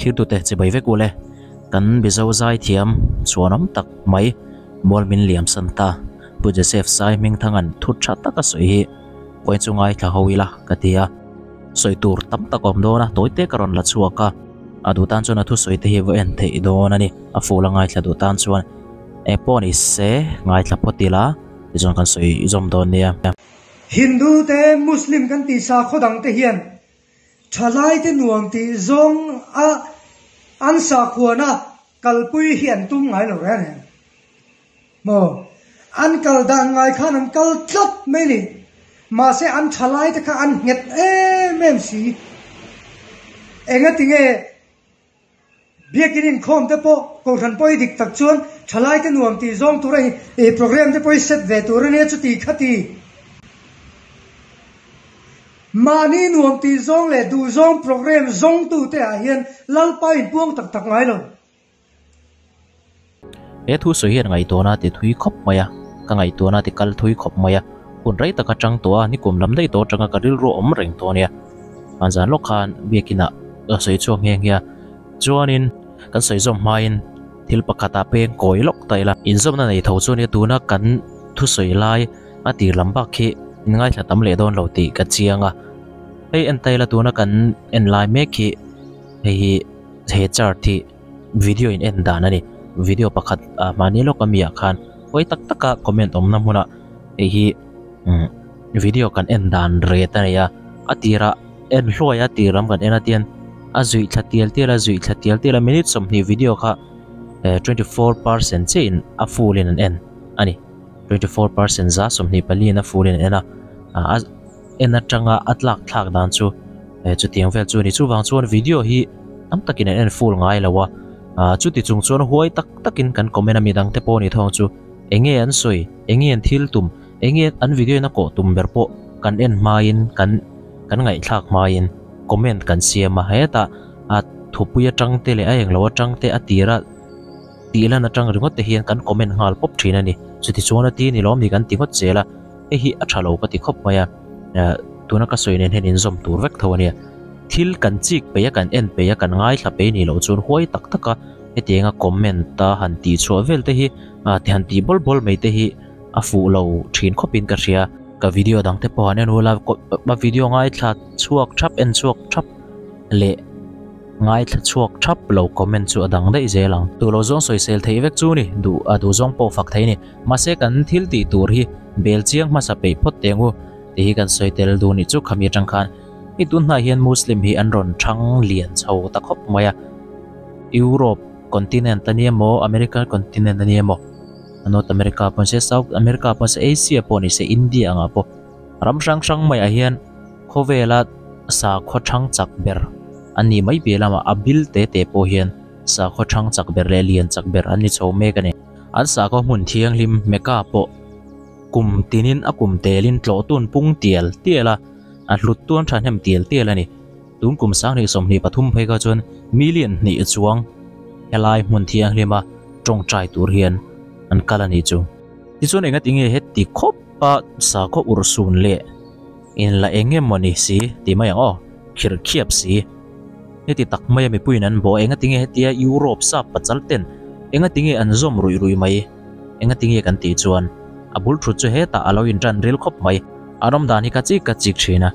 Thirtute chibai vek ule, kan Mizo zaithiam chhuanawm tak mai mual min liam san ta. Pu Joseph Sai Hmingthanga'n thu tha taka sawi hi vawiin chu ngaithla ho ila ka ti a. Sawi tur tam tak a awm dawn a, tawi te ka rawn la chhuak a. A duh tan chuan a thusawi te hi va en theih dawn a ni. A full a ngaithla duh tan chuan eng pawh ni se ngaithla phawt ila tichuan kan sawi zawm dawn nia. Hindu te Muslim kan tih sakhaw dang te hian thalai te nuam tih zawng a an sakhuana kalpui hi an tum ngai lo reng reng. Maw? An kal dan ngai khan an kal tlat mai ni. Mahse an thalai te kha an nghet em em si. Engatinge Biakin inkhawm te pawh Kohhran pawh i dik tak chuan thalai te nuam tih zawng tur a i program te pawh i set ve tur a nia chuti kha ti. Mahni nuam tih zawng leh duh zawng program zawngtu te ah hian Lalpa inpuang tak tak ngai lo. He thu sawi hian ngaihtuahna ti thui khawp mai a, ka ngaihtuahna ti kal thui khawp mai a, hun rei tak atang tawh a, nikum lam daih tawh atanga ka rilru awm reng tawh a nia. Hman zan lawk khan biakinah ka sawi chhuak nghe nghe a, chuanin kan sawi zawm hmain thil pakhatah peng kawi lawk ta ila. Inzawmna nei tho chu a nia, tuna kan thusawi lai a tir lam bak khi in ngaithla tam leh dawn lo tih ka chiang a, hei en ta ila tuna kan en lai mek hi hei hi he chart hi video in en dan a ni video pakhat ah mahni lawk ami ah khan hawi tak tak a comment awmna hmunah hei hi umm video kan en dan ret a nei a a tirah en hluai a tir lam kan en a tian a zuih thla tial tial a zuih thla tial tial a minute 20 video kha eh 24 percent chiah in a full in an en a ni 24 percent za 24 in a full in an en a ah a en atanga a tlak thlak dan chu eh chutiang vel chu a ni chuvang chuan video hi tam takin an en full ngai lo a ah chuti chung chuan huai tak takin kan comment a midang te pawh a ni thawng chu enge an sawi enge an thil tum enge an video in a kawh tum ber pawh kan en hmain kan kan ngaihthlak hmain comment kan siam a hetah a thupui atang te leh a englo atang te a tira tih lan atang ringawt te hian kan comment nghal pawp thin a ni chuti chuan a ti ni lawm ni kan ti ngawt zel a. Hei hi a tha lo ka ti khawp mai a, eh tuna ka sawi nen hian inzawm tur vek tho a nia. Thil kan chik peih a, kan en peih a, kan ngaithla peih nih loh chuan huai tak tak a hetianga comment a han tih chhuah vel te hi ah ti han tih bawl bawl mai te hi a fuh lo thin khawpin ka hria. Ka video dang te pawh han en ula a video ngaithla chhuak thap en chhuak thap leh Ngaithla chhuak thap lo comment chu a dang daih zel ang. Duh lo zawng sawisel theih vek chu ni, duh a duh zawng pawh fak thei ni. Mahse kan thil tih tur hi bel chiang hmasa peih phawt teng u tih hi kan sawi tel duh nih chu khami atang khan hei tun hnai hian Muslim hi an rawn thang lian chho ta khawp mai a. Europe continent a nia maw, American continent a nia maw, North America pawh ni se, South America pawh ni se, Asia pawh ni se, India angah pawh ram hrang hrang maiah hian Khawvela sakhaw thang chak ber an nih mai piah lamah a bil te te pawh hian sakhaw thang chak ber leh lian chak ber an ni chho mek a ni. An sakhaw hmun thianghlim Mecca pawh kum tinin a kum telin tlawh tun pung tial tial a, a hlut tuan thahnem tial tial a ni. Tun kum 2023 phei kha chuan million hnih chuang helai hmun thianghlima tawngtai tur hian an kal a ni chu. Tichuan engatinge heti khawpa sakhaw urhsun leh In la eng emaw ni si tih mai ang aw, khirh khiap si. Heti tak maia mipuiin an bawh engatinge hetia Europe sap pachal ten engatinge an zawm ruih ruih mai? Engatinge kan tih chuan a bul thut chu hetah a lo intan ril khawp mai. An awm dan hi ka chik ka chik thin a,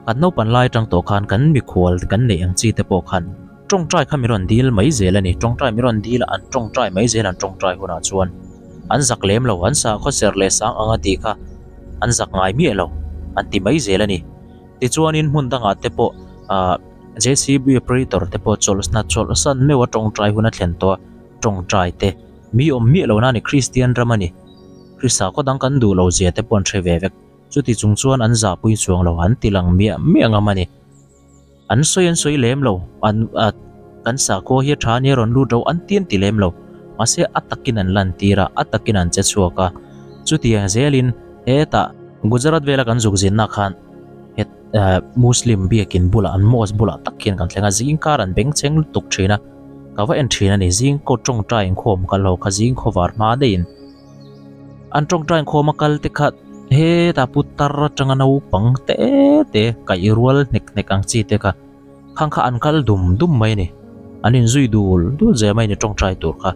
kan naupan lai atang tawh khan kan mikhual kan neih ang chi te pawh khan tawngtai kha mi rawn dil mai zel a ni. Tawngtai mi rawn dil a, an tawngtai mai zel an tawngtai hunah chuan an zak lem lo, an sakhaw serh leh sang anga tih kha an zak ngai miah lo an ti mai zel a ni. Tichuanin hmun dangah te pawh ah JCB operator te pawh chawlhna chawlhsan meuh a tawngtai hun a thlen tawh a, tawngtai te mi awm miah lo na a ni Kristian ram a ni. Krista khaw dang kan duh lo zia te pawh an hre ve vek. Chuti chung chuan an zahpui chuang lo an ti lang miah miah ngam a ni. An sawi an sawi lem lo, an ah kan sakhaw hi a tha ania rawn lut ro an ti an ti lem lo. Mahse a takin an lan tir a, a takin an che chhuak a. Chutiang zelin hetah Gujarat vela kan zuk zinna khan het ah Muslim biakin bulah an mosque bulah tak hian kan thleng a, zing kar an beng cheng lutuk thin a. Ka va en thin a ni, zing kaw tawngtai inkhawm kal ho kha zing khawvar hma daihin. An tawngtai inkhawm a kal te kha hetah pu tar atanga naupang te te kaih rual hnek hnek ang chi te kha khang kha an kal dum dum mai a ni. An inzui dul dul zel mai a ni tawngtai tur kha.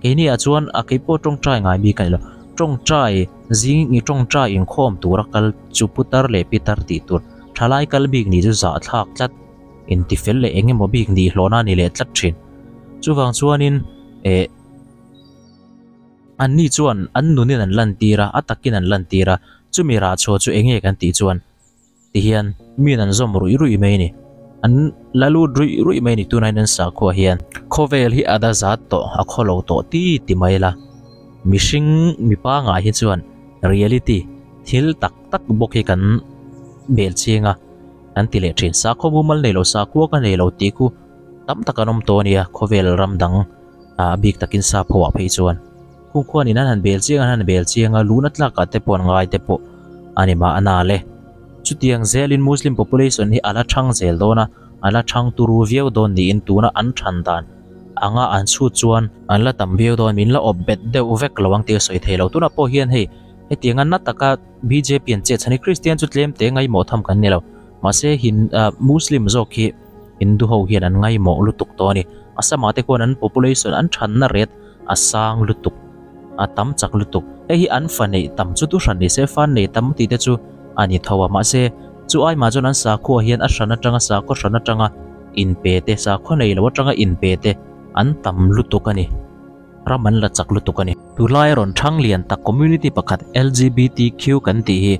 Keini ah chuan a keipawh tawngtai ngai bik a ni lo. Tawngtai zing i tawngtai inkhawm tura kal chu putar leh pitar tih tur thalai kal bik nih chu zahthlak tlat intifel leh eng emaw bik nih hlawhna a ni leh tlat thin. Chuvang chuanin eh. Anni chuan an nunin an lantir a, a takin an lantir a, chumi rah chhuah chu enge kan tih chuan tihian miin an zawm ruih ruih mai a ni. An la lut ruih ruih mai a ni tunah hian an sakhuaah hian. Khawvel hi a da zat tawh, a khaw lo tawh ti ti mai la. Mihring mipa ngah hi chuan reality thil tak tak bawk hi kan bel chiang a, kan ti leh thin. Sakhaw mumal nei lo, sakhua ka nei lo tih khu tam tak an awm tawh a nia khawvel ram dang. A bik takin sap ho ah phei chuan kung khuanin an han bel chiang an han bel chiang a, luna tlakah te pawh an ngai te pawh a ni mah a na le. Chutiang zelin Muslim population hi a la thang zel dawn a, a la thang turu viau dawn niin tuna an than dan anga an chhut chuan an la tam viau dawn, min la awp bet deuh vek lo ang tih a sawi thei lo. Tunah pawh hian hei hetianga na taka bjp an chet chhan hi Christian chu tlem te ngaihmawh tham kan ni lo, mahse hin Muslim zawk hi Hindu ho hian an ngaihmawh lutuk tawh a ni. Assam-ah te khuan an population an thanna ret a sang lutuk, a tam chak lutuk. Hei hi an fa neih tam chu tu hran ni se, fa nei tam tih te chu a ni tho a. Mahse, chu ai mah chuan an sakhua hian a hran atanga sakhaw hran atanga inpe te, sakhua nei lo atanga inpe te an tam lutuk a ni. Ram an la chak lutuk a ni. Tunlai rawn thang lian tak community pakhat LGBTQ kan tih hi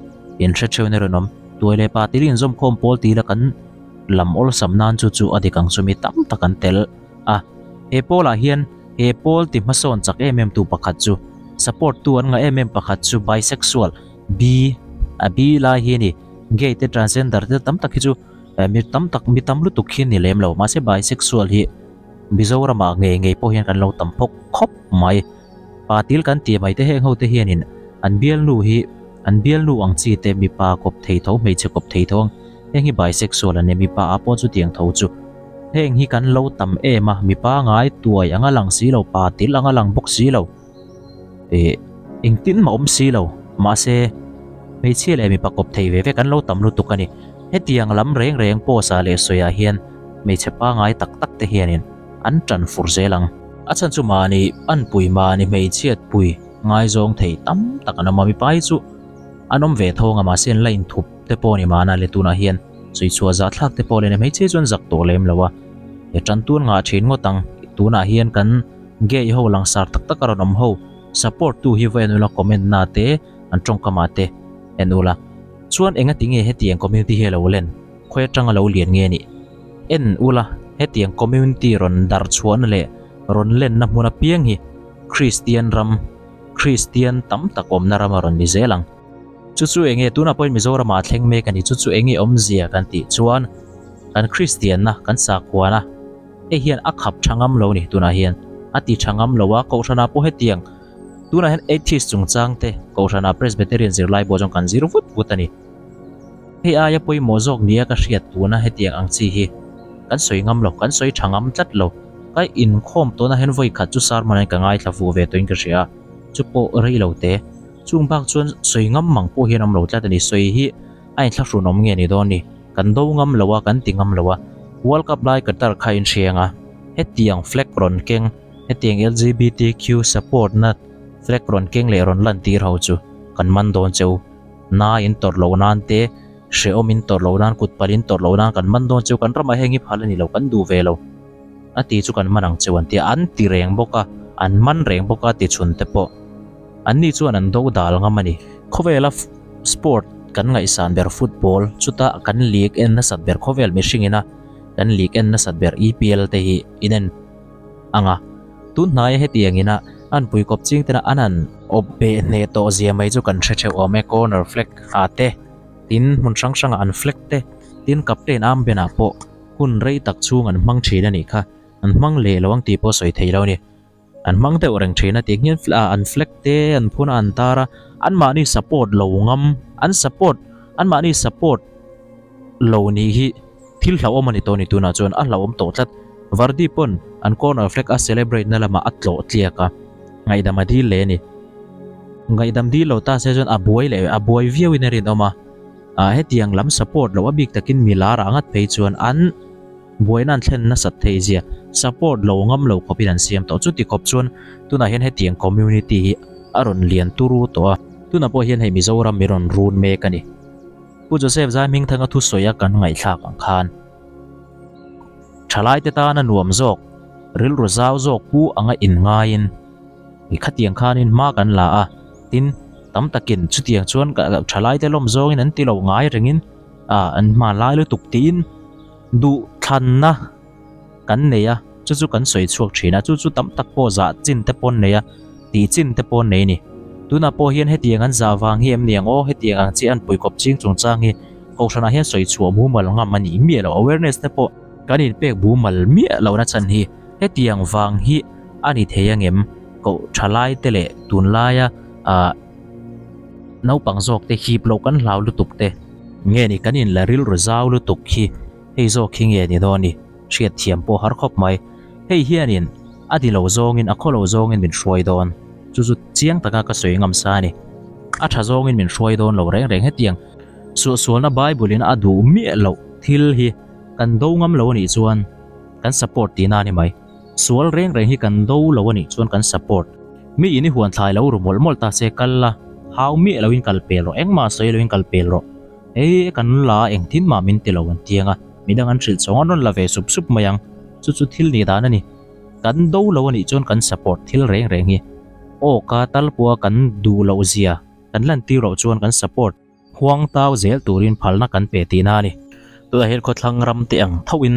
inhre theuhin a rawn awm. Tuai leh pa til inzawmkhawm pawl tila kan lam awlsam nan chu chu a dik ang chu mi tam tak an tel a. He pawlah hian he pawl ti hmasawn chak em em tu pakhat chu support tu an ngah em em pakhat chu bisexual, bi, a bi lai hi a ni. Gay te transgender te tam tak hi chu mi tam tak mi tam lutuk hi a ni lem lo mahse bisexual hi Mizoramah ngei ngei pawh hian kan lo tam phawk khawp mai. Pa til kan tih mai te heng ho te hianin an bialnu hi an bialnu ang chi te mipa kawp thei tho hmeichhe kawp thei tho ang heng hi bisexual an nia mipa ah pawh chutiang tho chu heng hi kan lo tam em a mipa ngai tuai anga lang si lo pa til anga lang bawk si lo eh engtin mah awm si lo mahse hmeichhia leh mipa kawp thei ve ve kan lo tam lutuk a ni hetiang lam reng reng post ah leh sawi ah hian hmeichhe pangai tak tak te hianin an tan fur zel ang. A chhan chu mahni anpui mahni hmeichhiat pui ngaizawng thei tam tak an awm a, mipa hi chu an awm ve thawng a mahse an la inthup te pawh a ni mahna le tunah hian sawichhuah zahthlak te pawh a len a, hmeichhia chuan zak tawh lem lo a, he tan tun ngah thin ngawt ang, tunah hian kan gay ho langsar tak tak a rawn awm ho support tu hi va en ula comment na te an tawngkam ah te en ula chuan enga tinge hetiang community hi a lo len khawi atanga lo lian nge nih en ula hetiang community rawn darh chhuahna leh rawn lenna hmun apiang hi Kristian ram, Kristian tam tak awmna ram a rawn ni zel ang. Chu chu enge tunah pawhin Mizoramah a thleng mek a ni, chu chu enge awmzia kan tih chuan kan Kristianna, kan sakhuana hei hian a khap tha ngam lo a ni tunah hian. A ti tha ngam lo a, Kohhranah pawh hetiang tunah hian Atheist chungchang te Kohhranah Presbyterian zirlai pawh chuan kan zir vut vut a ni. Hei aia pawimawh zawk nia ka hriat tuna hetiang ang chi hi kan sawi ngam lo, kan sawi tha ngam tlat lo. Ka inkhawm tawhna hian vawi khat chu sermon hian ka ngaithla fuh ve tawhin ka hria a, chu pawh rei lo te. Chung bak chuan sawi ngam mang pawh hian awm lo tlat a ni, sawi hi a inthlahrun awm nge ni dawn ni, kan do ngam lo a, kan ti ngam lo a. World Cup lai Qatar kha in hriang a, hetiang flag rawn keng, hetiang LGBTQ support na flag rawn keng leh rawn lantir ho chu kan man dawn che u. Na in tawrh loh nan te, hrehawm in tawrh loh nan, kut palh in tawrh loh nan kan man dawn cheu, kan ramah heng hi phal a ni lo, kan duh ve lo a ti chu kan man ang cheu an ti a, an ti reng bawk a, an man reng bawk a ti chhun te pawh an ni chuan an do dal ngam a ni. Khawvela sport kan ngaihsan ber football chuta kan league en nasat ber khawvel mihring ina kan league en nasat ber EPL te hi inen ang a, tun hnaia hetiang ina an pui kawp ching tena an han awp beh hneh tawh zia mai chu kan hre theuh awm e, corner flag ah te tin hmun hrang hrangah an flag te tin captain armband ah pawh hun rei tak chhung an hmang thin a nih kha, an hmang leh lo ang tih pawh sawi thei lo a ni, an hmang deuh reng thin a tih hian an flag te an phun a an tar a, anmahni support lo ngam an support anmahni support lo nih hi. Thil hlauhawm a ni tawh a ni tunah chuan a hlauhawm tawh tlat. Vardy pawn an corner flag a celebrate na lamah a tlawh tliak a, ngaihdam a dil leh a ni. Ngaihdam dil lo ta se chuan a buai leh a buai viau in a rinawm a, ah hetiang lam support loh a bik takin mi lar ah ngat phei chuan an Buaina an thlen nasat theih zia support lo ngam lo khawpin an siam tawh. Chuti khawp chuan tunah hian hetiang community hi a rawn lian turu tawh a, tunah pawh hian hei Mizoram mi rawn run mek a ni. Pu Joseph Zaihmingthanga thusawi a kan ngaihthlak ang khan thalaite tana nuam zawk, rilru zau zawk pu anga inngaiin i khatiang khanin hma kan la a, tin tam takin chutiang chuan thalaite lawm zawngin an ti lo ngai rengin an hma lai lutuk tiin duh thlanna kan nei a, chu chu kan sawi chhuak thin a, chu chu tam tak pawh zah chin te pawh an nei a, tih chin te pawh an nei a ni. Tunah pawh hian hetiang an zah vang hi em ni ang aw, hetiang ang chiah an puikawp ching chungchang hi Kohhranah hian sawi chhuah mumal ngam a nih miah lo, awareness te pawh kan inpek mumal miah lohna chhan hi hetiang vang hi a ni thei angem, koh tha lai te leh tunlaia ah naupang zawk te hip loh kan hlau lutuk te. Nge ni kan inla rilru zau lutuk hi hei zawk hi nge ni dawn ni hriat thiam pawh har khawp mai. Hei hianin a ti lo zawngin a khaw lo zawngin min hruai dawn chu chu chiang taka ka sawi ngam sa a ni. A tha zawngin min hruai dawn lo reng reng hetiang suahsualna Bible in a duh miah loh thil hi kan do ngam lo a nih chuan kan support tihna a ni mai. Sual reng reng hi kan do lo a nih chuan kan support. Mi in i huan thlai lo ru mawlh mawlh ta se kal la, hau miah loin kal pel rawh, engmah sawi loin kal pel rawh. Hei kan la engtin mah min ti lo an tiang a, midang an hrilh chawng an rawn la ve sup sup mai ang. Chu chu thil nih dan a ni. Kan do lo a nih chuan kan support thil reng reng hi. Aw ka tal pawha kan duh loh zia kan lantir loh chuan kan support. Huang tau zel turin phalna kan pe tihna a ni. Tunah hian khawthlang ram te ang thoin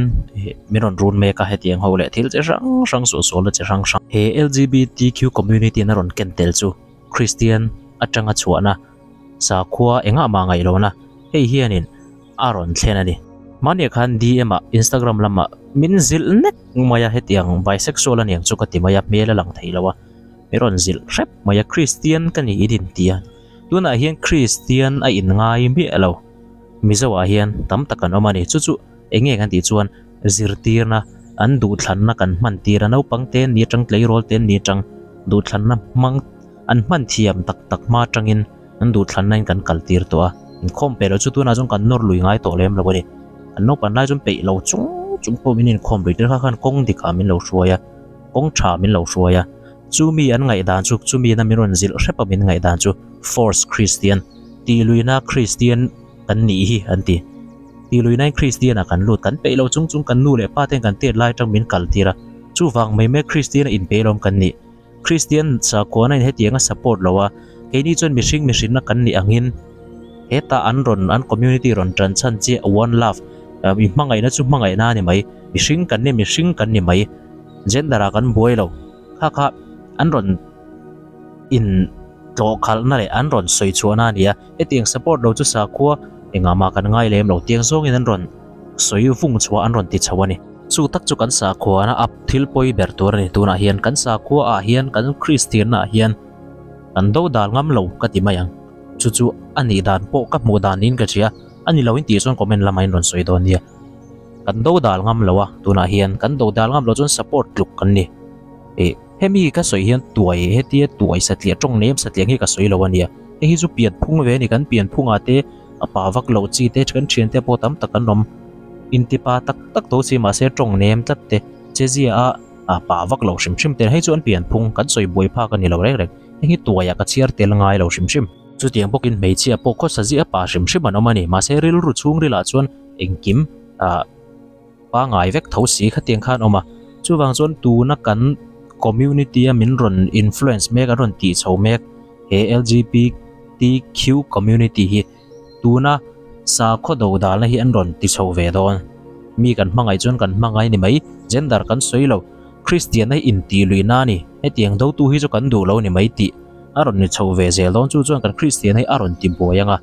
min rawn run mek a, hetiang ho leh thil chi hrang hrang suahsualna chi hrang hrang. He LGBTQ community in a rawn ken tel chu Kristian atanga chhuahna, sakhua engah mah ngaih lohna hei hianin a rawn thlen a ni. Mahniah khan DM ah Instagram lamah min zilh nek mai a, hetiang bisexual aniang chu ka ti mai a, hmel a lang thei lo a, min rawn zilh hrep mai a, Kristian ka ni i din ti a. Tunah hian Kristian a inngai miah lo. Mizoah hian tam tak an awm a ni. Chu chu eng nge kan tih chuan zirtirna an duhthlanna kan hman tir a, naupang te an ni atang, tleirawl te an ni atang duhthlanna hmang an hman thiam tak tak hma atangin an duhthlanna in kan kal tir tawh a. Inkhawm peih lo chu tunah chuan kan nawr lui ngai tawh lem lo a ni. An naupan lai chuan peih lo chung chung pawh min inkhawm lui tir kha khan kawng dikah min lo hruai a, kawng tha min lo hruai a. Chumi an ngaihdan chu, chumi na min rawn zilh hrep a min ngaihdan chu Force Christian, tihluina Christian kan nih hi an ti. Tihluinain Christian ah kan lut, kan peih lo chung chung kan nu leh pa ten kan tet lai atang min kal tir a, chuvang mai mai Christian a inpeih lawm kan nih. Christian sakhuana in hetiang a support lo a, keini chuan mihring mihrinna kan nih angin hetah an rawn an community rawn tan chhan chiah one love, i hmangaihna chu hmangaihna a ni mai, mihring kan ni mihring kan ni mai, gender ah kan buai lo. Kha kha an rawn in tlawh khalhna leh an rawn sawi chhuahna a ni a, hetiang support lo chu sakhua engah mah kan ngai lem lo tiang zawngin an rawn sawi vung chhuah an rawn ti chho a ni. Chu tak chu kan sakhuana up thil pawi ber tur a ni. Tunah hian kan sakhua ah hian kan Kristianna ah hian kan do dal ngam lo ka ti mai ang. Chu chu a nih dan pawh ka hmuh dan niin ka hria a ni lo in tih chuan comment lamah in rawn sawi dawn nia. Kan do dal ngam lo a, tunah hian kan do dal ngam lo chuan support tluk kan ni. Ih, hemi ka sawi hian tuai hetia tuai satliah tawng nem satliah ang hi ka sawi lo a nia. Hei hi chu pian phung ve a ni, kan pian phungah te a pa vak loh chi te kan thian te pawh tam tak an awm. Intipa tak tak tho si mahse tawng nem tlat te, chezia a a pa vak lo hrim hrim te hei chu an pian phung kan sawi buai phak a ni lo reng reng. Hei hi tuaiah ka chhiar tel ngai lo hrim hrim. Chutiang bawkin hmeichhia pawh khawsa ziah a pa hrim hrim an awm a ni, mahse rilru chhungrilah chuan engkim ah pangai vek tho si khatiang khan awm a, chuvang chuan tuna kan community a min rawn influence mek an rawn tih chho mek he LGBTQ community hi tuna sakhaw do dalna hi an rawn ti chho ve dawn mi kan hmangaih chuan kan hmangai ni mai gender kan sawi lo Christian a intih luihna a ni hetiang dotu hi chu kan duh lo ni mai tih a rawn ni chho ve zel dawn chu chuan kan Christian hi a rawn ti buai ang a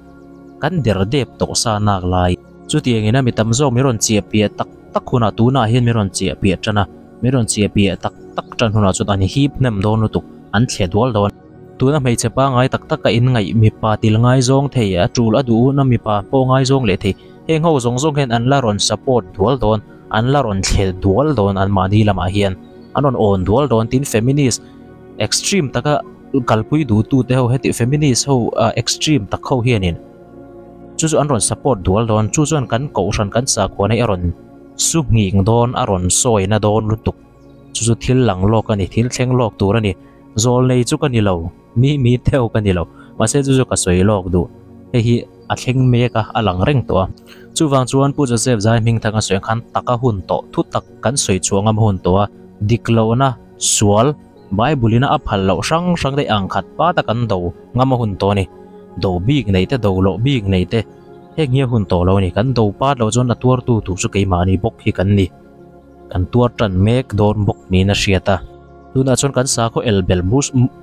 kan der dep tawh sa nak lai. Chutiangin a mi tam zawk min rawn chiah piah tak tak hunah tunah hian min rawn chiah piah tan a, min rawn chiah piah tak tak tan hunah chuan an hip hnem dawn lutuk, an thle dual dawn. Tuna hmeichhe pangngai tak taka inngaih mipa til ngaizawng thei, a tul a duh hun a mipa pawh ngaizawng leh thei, heng ho zawng zawng hian an la rawn support dual dawn, an la rawn thle dual dawn anmahni lamah hian an rawn awn dual dawn tin feminist extreme taka kalpui duhtute ho heti feminist ho extreme tak ho hianin. Chu chu an rawn support dual dawn, chu chuan kan kohhran kan sakhuana hi a rawn Su nghing dawn a rawn sawi na dawn lutuk. Chu chu thil lang lawk a ni, thil thleng lawk tur a ni. Zawl nei chu ka ni lo, mi mi theu ka ni lo. Mahse chu chu ka sawi lawk duh. Hei hi a thleng mek a, a lang reng tawh a. Chuvang chuan Pu Joseph Zai Hmingthanga sawi ang khan taka hun tawh, thu tak kan sawi chhuah ngam hun tawh a, dik lohna, sual, Bible in a phal loh hrang hrang te ang khat pat a kan do ngam a hun tawh a ni. Do bik nei te, do loh bik nei te, heng hi a hun tawh lo a ni. Kan do pat loh chuan a tuartu tur chu keimahni bawk hi kan ni. Kan tuar tan mek dawn bawk niin a hriat a. Tunah chuan kan sakhaw elber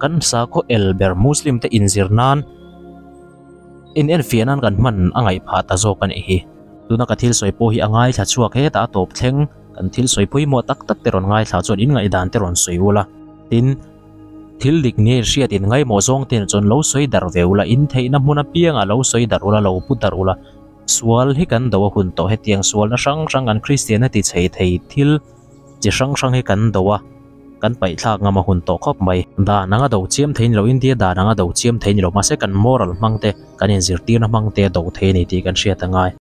kan sakhaw elber Muslim te inzir nan in enfiah nan kan hman a ngaih phah ta zawk a nih hi. Tuna ka thil sawi pawh hi a ngaithla chhuak hetah a tawp thleng. Kan thil sawi pawimawh tak tak te rawn ngaithla chuan in ngaihdan te rawn sawi ula, tin, thil dik nge hriat in ngaimawh zawng te chuan lo sawi darh ve ula, in theihna hmun apiangah lo sawi darh ula, lo pu darh ula, sual hi kan do a hun tawh, hetiang sualna hrang hrang kan Kristianna ti chhei thei thil chi hrang hrang hi kan do a, kan paihthlak ngam a hun tawh khawp mai. Dan anga do chiam thei ni lo, India dan anga do chiam thei ni lo, mahse kan moral hmang te, kan inzirtirna hmang te a do thei a ni tih kan hriat a ngai.